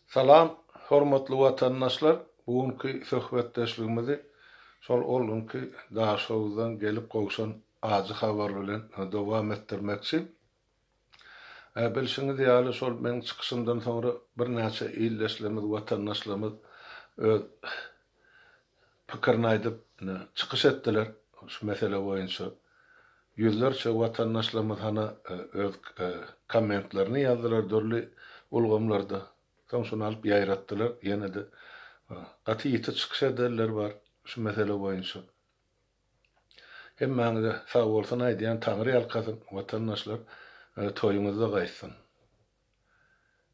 Salam hormatly watandaşlar bu günki söhbetdeşligimizi şol ol günki Daşhowuzdan gelip gowşan ajy habar bilen dowam etdirmekçi. Bilşiňiz ýaly şol meň çykyşymdan soňra birnäçe ildeşlerimiz watandaşlarymyz öz pikirini aýdyp çykyş etdiler şu mesele boýunça. Ýüzlerçe watandaşlarymyz hana öz kommentlerini ýazdylar dürli ulgamlarda. Soň şuny alyp ýaýratdylar. Ýene-de gaty ýiti çykyş edenler bar şu mesele boýunça. Hemmäňize sagbolsun aýdýan Taňry ýalkasyn watandaşlar toýuňyzda gaýtsyn.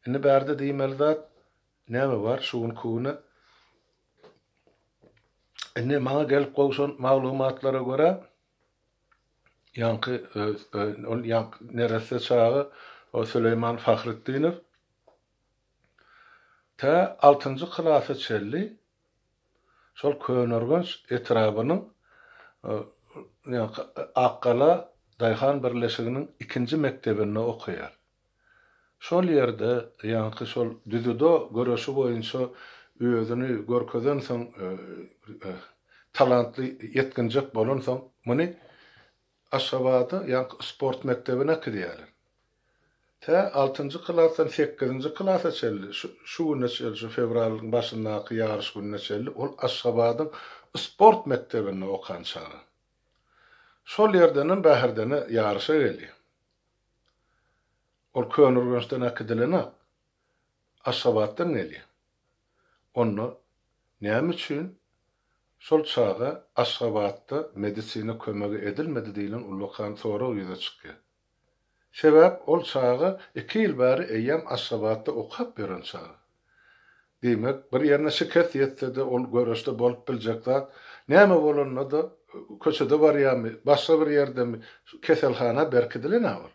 Indi bärde diýmeli zat näme bar şu günki güne Indi maňa gelip gowşan maglumatlara görä, ýaňky ol ýaňky neresse çaga o Süleýman Fahretdinow tä altynjy klasa çenli şol Köneürgenç etrabynyň ýaňky Akgala daýhan birleşiginiň ikinji mekdebinde okaýar. Şol ýerde ýaňky şol dzýudo göreşi boýunça özüni görkezensoň, talantly ýetginjek bolansoň, muny Aşgabada ýaňky sport mekdebine äkidýärler. Tä altynjy klasdan sekizinji klasa çenli, şu şu güne çenli, şu fewralyň başyndaky ýaryş gününe çenli ol Aşgabadyň sport mekdebinde okan çaga. Şol ýerdenem Bäherdene ýaryşa gelýär. Ol Köneürgençden äkidilenok. Aşgabatdan gelýär. Onda näme üçin şol çaga Aşgabatda medisina kömegi edilmedi diýlen ullakan sorag ýüze çykýar. Sebäp ol çaga iki ýyl bäri eýýäm Aşgabatda okap ýören çaga. Diýmek, bir ýerine şikes ýetse-de, ol göreşde bolup biljek zat. Näme bolanda-da, köçede barýarmy, başga bir ýerdemi, keselhana berkidilen-ä ol.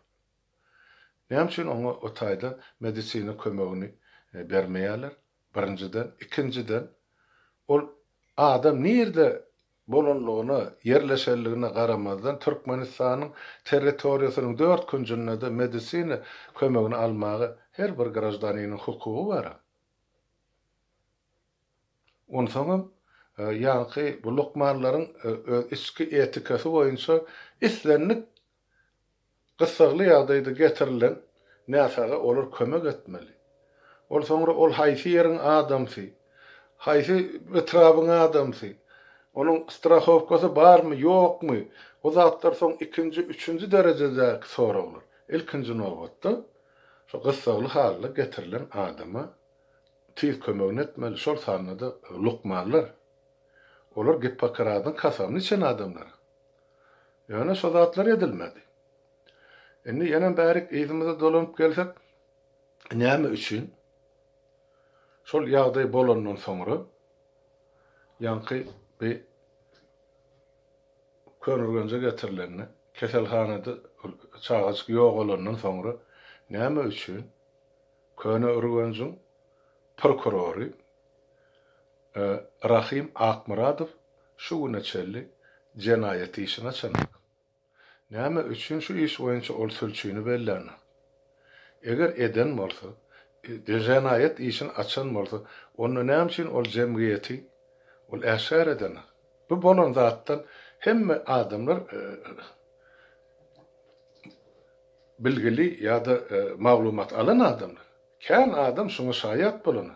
Näme üçin oňa o taýda medisina kömegini bermeýärler? Birinjiden. Ikinjiden, ol adam nirde bolanlygyna, ýerleşenligine garamazdan, Türkmenistanyň territoriýasynyň dört künjünde-de medisina kömegini almaga her bir graždaniniň hukugy bar. Onsoňam, ýaňky bu lukmanlaryň öz içki etikasy boýunça islendik Gyssagly ýagdaýda getirilen näsaga olar kömek etmeli. Ol soňra ol haýsy ýeriň adamsy, haýsy etrabyň adamsy, onuň strahowkasy barmy, ýokmy, o zatlar soň ikinji, üçünji derejedäki soraglar. Ilkinji nobatda şo gyssagly halda getirilen adama tiz kömegini etmeli, şol sanda-da lukmanlar. Olar Gippokradyň kasamyny içen adamlar. Ýöne şo zatlar edilmedi. Indi ýenem bärik yzymyza dolanyp gelsek, näme üçin şol ýagdaý bolandan soňra ýaňky bi Köneürgenje getirilende, keselhanada çagajyk ýogalandan soňra näme üçin Köneürgenjiň prokurory Rahym Akmyradow şu güne çenli jenaýat işini açanok. Näme üçin şu iş boýunça ol sülçüni bellänok? Eger eden bolsa, jenaýat işini açan bolsa, onda näme üçin ol jemgyýeti ol äşgär edenok? Bu bolan zatdan hemme adamlar bilgili ýa-da maglumat alan adamlar. Kän adam şuňa şaýat bolan.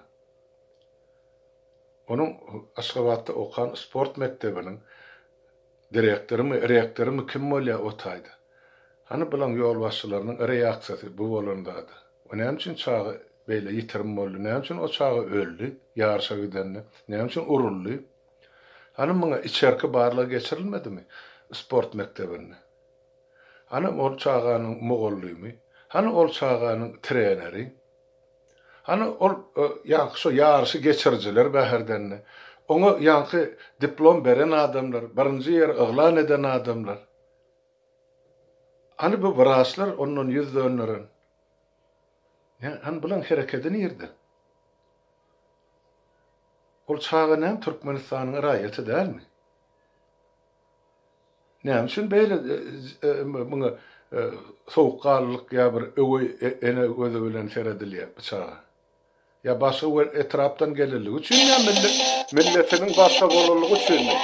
Onuň Aşgabatda okan sport mekdebiniň direktorymy, rektorymy kim bolýar o taýda. Hany bulaň ýolbaşçylarynyň reaksiýasy bu bolan zada. O näme üçin çaga beýle ýitirim boldy, näme üçin o çaga öldi ýaryşa gidende, näme üçin uruldy? Hany muňa içerki barlag geçirilmedimi sport mekdebinde? Hany ol çaganyň mugallymy? Hany ol çaganyň treneri? Hany ol ýaňky şo ýaryşy geçirijiler Bäherdende, oňa ýaňky diplom beren adamlar, birinji ýeri yglan eden adamlar. Hany bu wraçlar ondan ýüz dönderen. Hany bulaň herekedi nirde? Ol çaga näme Türkmenistanyň raýaty dälmi? Näme üçin beýle muňa sowukganlylyk ýa bir öweý ene gözi bilen seredilýär bu çaga? Ýa başga bir etrapdan gelenligi üçin ýa milletiniň başga bolanlygy üçinmi?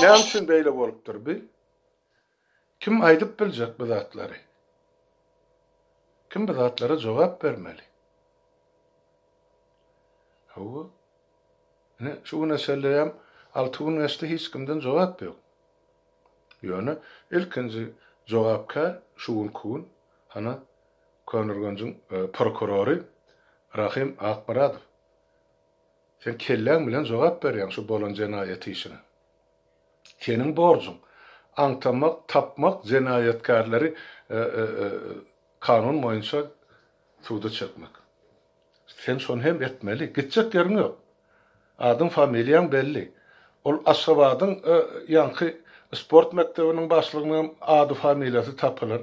Näme üçin beýle bolupdyr bi? Kim aýdyp biljek bu zatlary? Kim bu zatlara jogap bermeli? Hawa. Ine, şu güne çenlem alty gün geçdi, hiç kimden jogap ýok. Ýöne ilkinji jogapkär şu günki gün hana Köneürgenjiň prokurory Rahym Akmyradow. Sen kelläň bilen jogap berýäň şu bolan jenaýat işine. Seniň borjuň, aňtamak, tapmak, jenaýatkärleri kanun boýunça suda çekmek. Sen şony hem etmeli. Gitjek ýeriň ýok. Adyň familiýaň belli. Ol Aşgabadyň ýaňky sport mekdebiniň başlygynyňam ady familiýasy tapylar.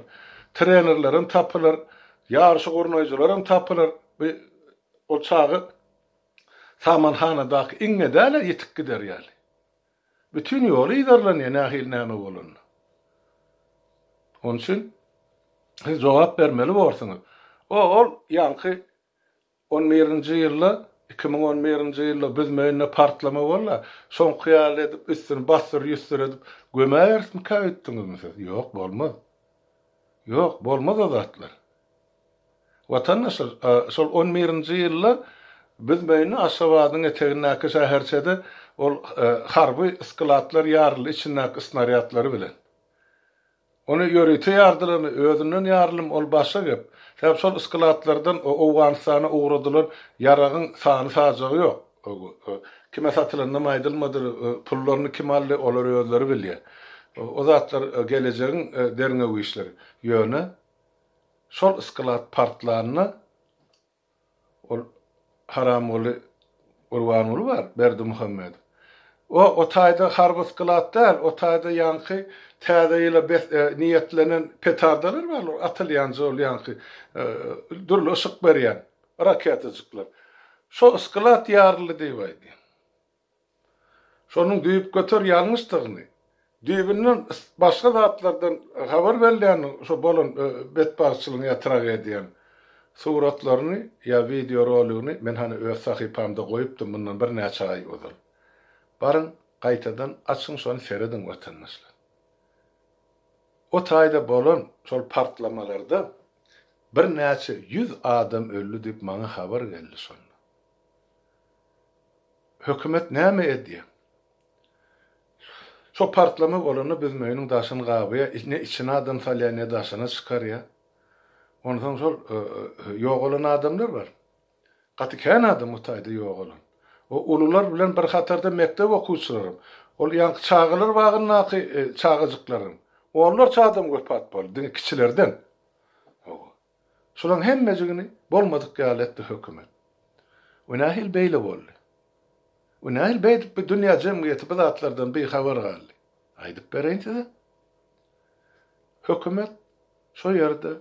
Trenerlerem tapylar. Ýaryşy gurnaýjylaram tapylar. Bu ol çaga samanhanadaky iňňe däl-ä ýitip gider ýaly. Bütin ýoly yzarlanýar nähili näme bolanyny. Onuň üçin siz jogap bermeli borsuňyz. O ol ýaňky on birinji ýylda, 2011-nji ýylda Büzmeýinde partlama boldy. Şoňky ýaly edip üstüni bassyr-ýüssür edip gömäýerismikä öýtdüňizmi siz? Ýok, bolmaz. Ýok, bolmaz o zatlar. Watandaşlar, şol on birinji ýylda Büzmeýinde Aşgabadyň etegindäki şäherçede ol harby skladlar ýaryldy içindäki snarýadlary bilen. Ony ýörite ýardylarmy, özünden ýaryldymy ol başga gep. Sebäp şol skladlardan Owganystana ugradylan ýaragyň sany-sajagy ýok. Kime satylanynam aýdylmady, pullaryny kim aldy olar özleri bilýär. O zatlar gelejegiň derňew işleri. Ýöne Şol sklad partlanda ol Haramguly Gurbanguly bar, Berdimuhamedow. O, o taýda harby sklad däl, o taýda ýaňky Täze ýyla bes, niýetlenen petardalar bar, ol atylýanja ol ýaňky dürli yşyk berýän raketajyklar. Şo sklad ýaryldy diýip aýdýar. Şonuň düýpgöter ýalňyşdygyny, düýbünden başga zatlardan habar berilýänini şo bolan betbagtçylygyň ýa tragediýanyň suratlaryny ýa wideoroligini men hany öz sahypamda goýupdym mundan birnäçe aý ozal. Baryň gaýtadan açyň şony serediň watandaşlar. O taýda bolan şol partlamalarda birnäçe ýüz adam öldi diýip maňa habar geldi şonda. Hökümet näme edýä? Şo partlama bolanda Büzmeýiniň daşyny gabaýa, ne içine adam salýa, ne daşyna çykarýa. Onsoň şol ýogalan adamlar bar. Gaty kän adam o taýda ýogalan. O ulular bilen bir hatarda mekdep okuwçylaram, ol ýaňky çagalar bagyndaky çagajyklaram, onlarça adam wepat boldy, diňe kiçilerden. Hawa. Şulaň hemmejigini bolmadyk ýaly etdi hökümet. We nähili beýle boldy? We nähili beýdip bu dünýä jemgyýeti bu zatlardan bihabar galdy? Aýdyp bereýin size. Hökümet şo ýerde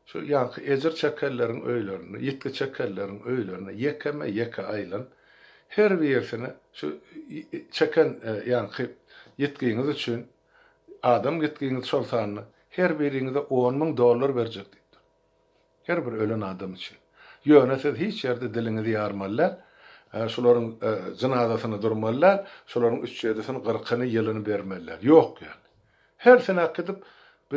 şu ýaňky ejir çekenleriň öýlerinde, ýitgi çekenleriň öýlerine ýekeme ýeke aýlanyp, her birisine şu çeken ýaňky ýitgiňiz üçin Adam gitgiňiz şol sanda her biriňize 10,000 dollar berjek diýipdir. Her bir ölen adam üçin. Ýöne siz hiç ýerde diliňizi ýarmaly däl, şularyň jynazasyna durmaly däl, şularyň üç ýedisini, gyrkyny, ýylyny bermeli däl. Ýok ýaly. Hersini äkidip bu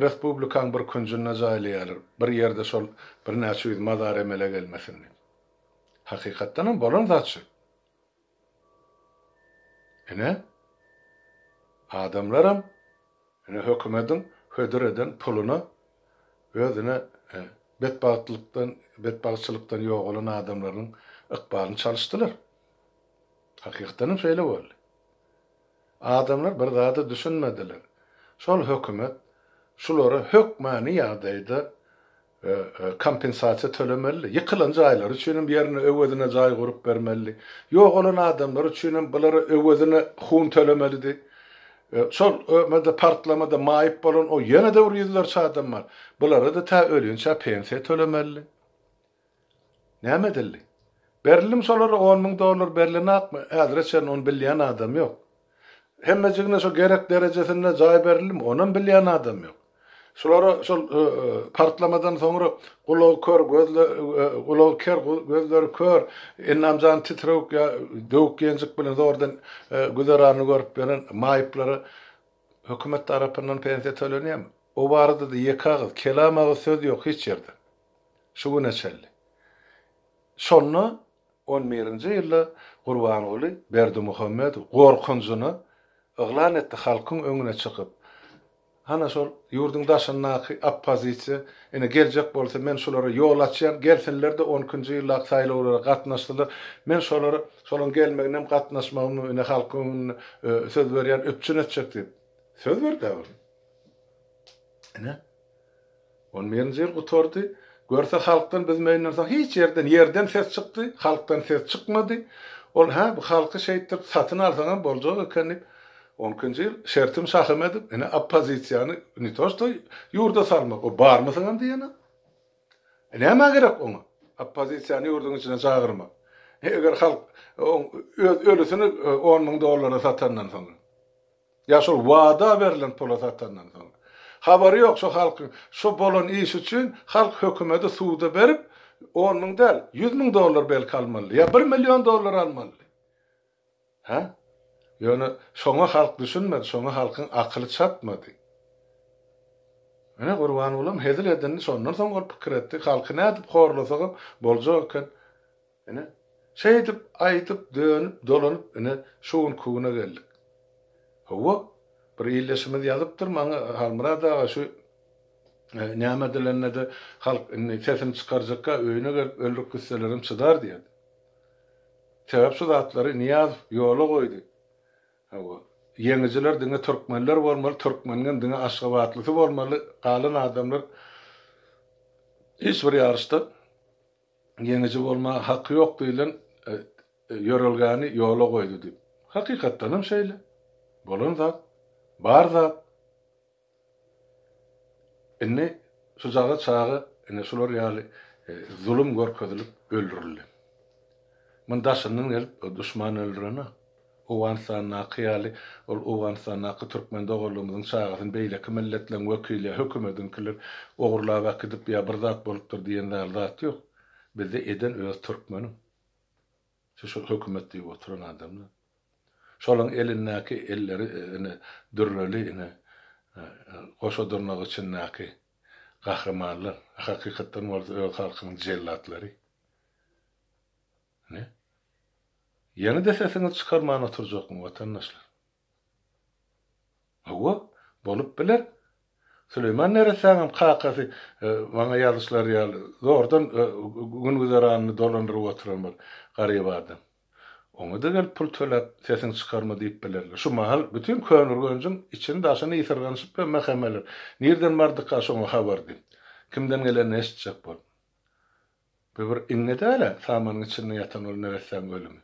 respublikaň bir künjünde jaýlaýarlar. Bir ýerde şol birnäçe ýüz mazar emele gelmesin diýip. Hakykatdanam bolan zat şu. Ine, adamlaram ine hökümediň hödür eden puluna özüne betbagtlykdan, betbagtçylykdan ýogalan adamlarynyň ykbalyny çalyşdylar. Hakykatdan hem şeýle boldy. Adamlar bir zada düşünmediler. Şol hökümet şulara hökmany ýagdaýda kompensasiýa tölemelidi. Ýykylan jaýlar üçinem ýerine öwezine jaý gurup bermelidi. Ýogalan adamlar üçinem bulara öwezine hun tölemelidi. Şol ömede partlamada maýyp bolan o ýene-de bir ýüzlerçe adam bar. Bulara-da tä ölýänçä pensiýa tölemelidi. Näme edildi? Berildimi şolara 10,000 dollar berlenakmy? Häzire çenli ony bilýän adam ýok. Hemmejigine şo gerek derejesinde jaý berildimi? Onam bilýän adam ýok. Şulara şol partlamadan soňra gulagy kör, gözle gulagy ker, gözleri kör, endam-jany titrewük ýa döwük-ýenjik bilen zordan güzeranyny görüp ýören maýyplara hökümet tarapyndan pensiýa tölenýärmi? O barada-da ýeke agyz, kelam agyz söz ýok hiç ýerde. Şu güne çenli. Şonda on birinji ýylda Gurbanguly Berdimuhamedow gorkunjyna yglan etdi halkyň öňüne çykyp, Hana şol ýurduň daşyndaky oppozisiýa ine geljek bolsa men şulara ýol açýan, gelsinler-de on ikinji ýyldaky saýlawlara gatnaşsylar, men şolara şolaryň gelmeginem gatnaşmagymam ine halkyň öňünde söz berýän üpjün etjek diýip söz berdi-ä ol. Ine. On birinji ýyl gutardy. Görse halkdan büzmeýinden soň hiç ýerden, ýerden ses çykdy, halkdan ses çykmady. Ol hä, bu halky şeýtdirip satyn alsaňam boljak eken diýip, on ikinji ýyl şertim şahym edip, ine oppozisiýany ne to što ýurda salmak, o barmysyňam diýenok. E nämä gerek oňa oppozisiýany ýurduň içine çagyrmak? Eger halk oň öz ölüsini on müň dollara satandan soňra. Ýa şol wada berlen pula satandan soň. Habary ýok şo halkyň şo bolan iş üçin halk hökümede suda berip on müň däl, 100 müň dollar belki almalydy ýa bir million dollar almalydy. Hä? Ýöne şoňa halk düşünmedi, şoňa halkyň akyly çatmady. Ine Gurbangulam hezil edindi, şondan soň ol pikir etdi, halky nädip horlasagam boljak eken. Ine, şeýdip, aýdyp, dönüp, dolanyp, ine, şu günki güne geldik. Hawa, bir ildeşimiz ýazypdyr maňa, Halmyrat aga, şu näme edilende-de halk indi sesini çykarjakka, öýüne gelip öldürip gitselerem çydar diýýärdi. Sebäp şu zatlary Nyýazow ýola goýdy. Hawa, ýeňijiler diňe türkmenler bolmaly, türkmeniňem diňe aşgabatlysy bolmaly, galan adamlar hiç bir ýaryşda ýeňiji bolmaga haky ýok diýlen ýörelgäni ýola goýdy diýip. Hakykatdanam şeýle. Bolan zat. Bar zat. Indi şujagaz çaga ine şular ýaly zulum görkezilip öldürildi. Muny daşyndan gelip duşman öldürenok. Owganystandaky ýaly ol Owganystandaky türkmen doganlygymyzyň çagasyny beýleki milletleň wekili ýa hökümediňkiler ogurlap äkidip ýa bir zat bolupdyr diýen ýaly zat ýok. Bizde eden öz türkmeniň. Şu şol hökümet diýip oturan adamlar. Şolaň elindäki elleri ine dürreli ine goşa dyrnak içindäki gahrymanlar. Hakykatdan bolsa öz halkynyň jellatlary. Ine. Ýene-de sesiňizi çykarman oturjakmy, watandaşlar? Hawa, bolup biler. Süleýman neressäňem kakasy maňa ýazyşlary ýaly zordan gün-güzeranyny dolandyryp oturan bir garyp adam. Oňa-da gelip pul töläp, sesiňi çykarma diýip bilerler. Şu mahal bütin Köneürgenjiň içini-daşyny ysyrganyşyp MHM-ler nirden bardyka şoňa habar diýip, kimden gelenini eşitjek bolup. Bu bir iňňe däl-ä, samanyň içinde ýatan ol neressäň ölümi.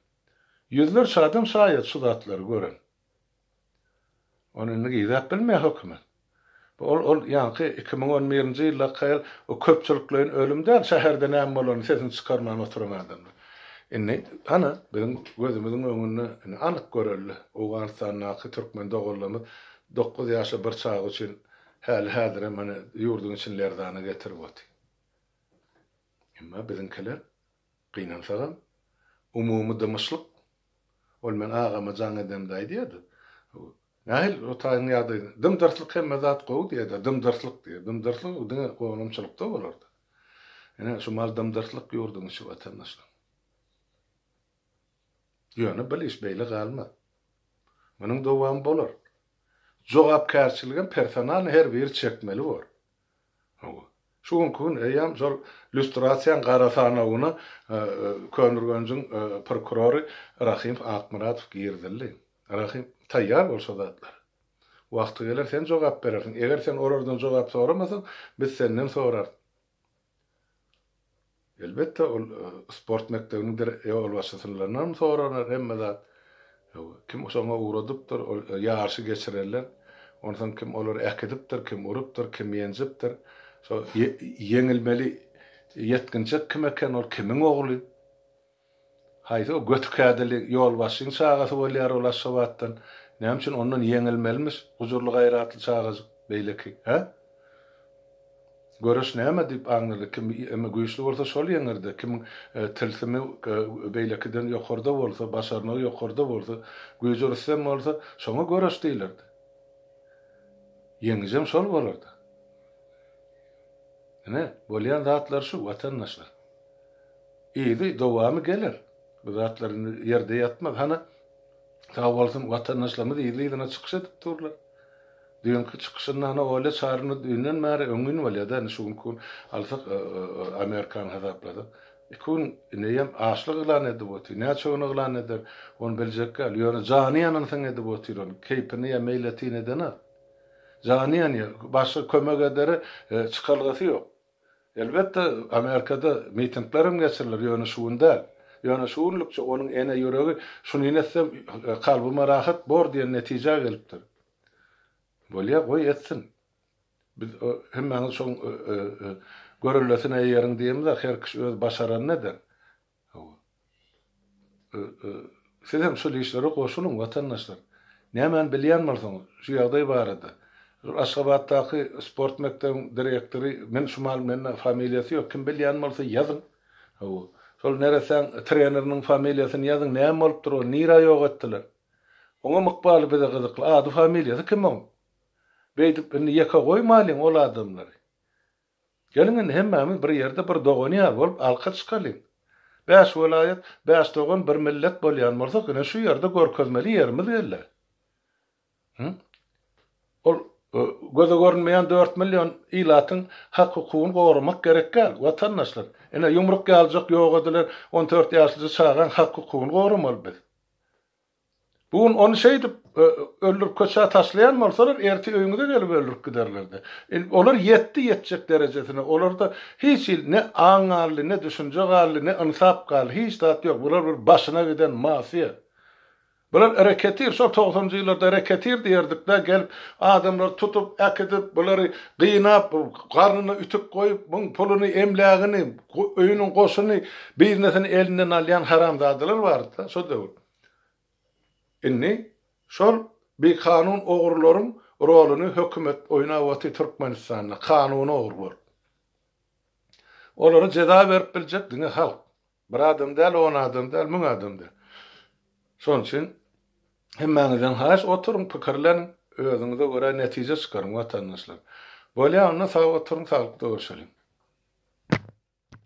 Ýüzlerçe adam şaýat şu zatlary gören. Ony indi gizläp bilmeýär hökümet. Bu ol ol ýaňky 2011-nji ýyldaky ýaly o köpçülikleýin ölüm däl, şäherde näme bolanyny sesini çykarman oturan adamlar. Indi hany biziň gözümiziň öňünde indi anyk görelde Owganystandaky türkmen doganlarymyz dokuz ýaşly bir çaga üçin häli-häzirem ine ýurduň içini lerzana getirip otyr. Emma biziňkiler, gynansagam, umumy dymyşlyk. Ol men agama jaň edemde aýdýardy. Nähili o taýyň ýagdaýy? Dym-dyrslyk hemme zat gowy diýýärdi. Dym-dyrslyk diýýär. Dym-dyrslyk diňe gonamçylykda bolardy. Ine, şu mal dym-dyrslyk ýurduň içi watandaşlar. Ýöne bil iş beýle galmaz. Munuň dowamy bolar. Jogapkärçiligem personalny her biri çekmeli bor. Hawa. Şu günki gün eýýäm şol lýustrasiýaň gara sanawyna Köneürgenjiň prokurory Rahym Akmyradow girizildi. Rahym, taýýar bol şo zatlara. Wagty geler sen jogap berersiň. Eger sen olardan jogap soramasaň, biz senden sorarys. Elbetde, ol sport mekdebiniň dir ýolbaşçysyndanam soranar hemme zat. Kim şoňa ugradypdyr, ol ýaryşy geçirenler, onsoň kim olary äkidipdir, kim urupdyr, kim ýenjipdir. Şo ýeňilmeli ýetginjek kim eken, ol kimiň ogly? Haýsy o göti kädili ýolbaşçyň çagasy bolýar ol Aşgabatdan? Näme üçin ondan ýeňilmelimiş gujurly gaýratly çagajyk beýleki, hä? Göreş näme diýip aňlanýar? Kim eme güýçli bolsa şol ýeňer-de, kimiň tilsimi beýlekiden ýokarda bolsa, başarnygy ýokarda bolsa, güýji rüstem bolsa, şoňa göreş diýlerdi. Ýeňijem şol bolardy. Ine, bolýan zatlar şu, watandaşlar. Yzy, dowamy geler. Bu zatlar indi ýerde ýatmaz. Hany, sag bolsun, watandaşlarymyz yzly-yzyna çykyş edip durlar. Düýnki çykyşynda hany Olýa Çaryny düýnden bäri öňňin bolýa-da, indi şu günki gün alsak, Amerikany hasaplasak, iki gün ineýem açlyk yglan edip otyr. Näçe gün yglan eder, ony biljek däl. Ýöne jany ýanansoň edip otyr ony. Keýpine ýa meýletin edenok. Jany ýanýar. Başga kömek edere çykalgasy ýok. Elbetde, Amerikada mitingler hem geçiriler, ýöne şu gün däl. Ýöne şu günlükçe onuň ene ýüregi şunyny etsem kalbyma rahat bor diýen netijä gelipdir. Bolýa, goý etsin. Biz hemmäňiz şoň görellesine eýeriň diýemizok, her kişi öz başaranyny eder. Hawa. Siz hem şol işlere goşulyň, watandaşlar. Nämäni bilýän bolsaňyz, şu ýagdaý barada. Şol Aşgabatdaky sport mekdebiň direktory, men şu mal mende familiýasy ýok, kim bilýän bolsa ýazyň. Hawa. Şol neressäň treneriniň familiýasyny ýazyň, näme bolupdyr ol, nirä ýok etdiler? Oňam ykbaly bize gyzykly, ady familiýasy kim oň? Beýdip indi ýeke goýmalyň ol adamlary. Geliň indi hemmämiz bir ýerde bir dogan ýaly bolup alka çykalyň. Bäş welaýat, bäş dogan bir millet bolýan bolsak ine şu ýerde görkezmeli ýerimiz geldi. Hü? Ol göze görünmeýän 4 million ilatyň hak-hukugyny goramak gerek däl, watandaşlar. Ine ýumruk ýalyjak ýok edilen 14 ýaşlyja çagaň hak-hukugyny goramaly biz. Bu gün ony şeýdip öldürip köçä taşlaýan bolsalar, ertir öýüňize gelip öldürip giderlerdi. Olar ýetdi ýetjek derejesine. Olarda hiç hili ne aň galdy, ne düşünje galdy, ne ynsap galdy. Hiç zat ýok. Bular bir başyna giden mafiýa. Bular reketir, şol togsanjy ýyllarda reketir diýerdik-dä, gelip adamlary tutup, äkidip, bulary gynap, garnyna ütük goýup, muň puluny, emlägini, öýüniň goşuny, biznesini elinden alýan haramzadalar bardy-da şo döwür. Indi şol bikanun ogrularyň roluny hökümet oýnap otyr Türkmenistanda, kanuny ogry bolup. Olara jeza berip biljek diňe halk. Bir adam däl, on adam däl, müň adam däl. Şonuň üçin hemmäňizden haýyş oturyň, pikirleniň, özüňize görä netije çykaryň watandaşlar. Bolýa onda sag oturyň, saglykda görşeliň.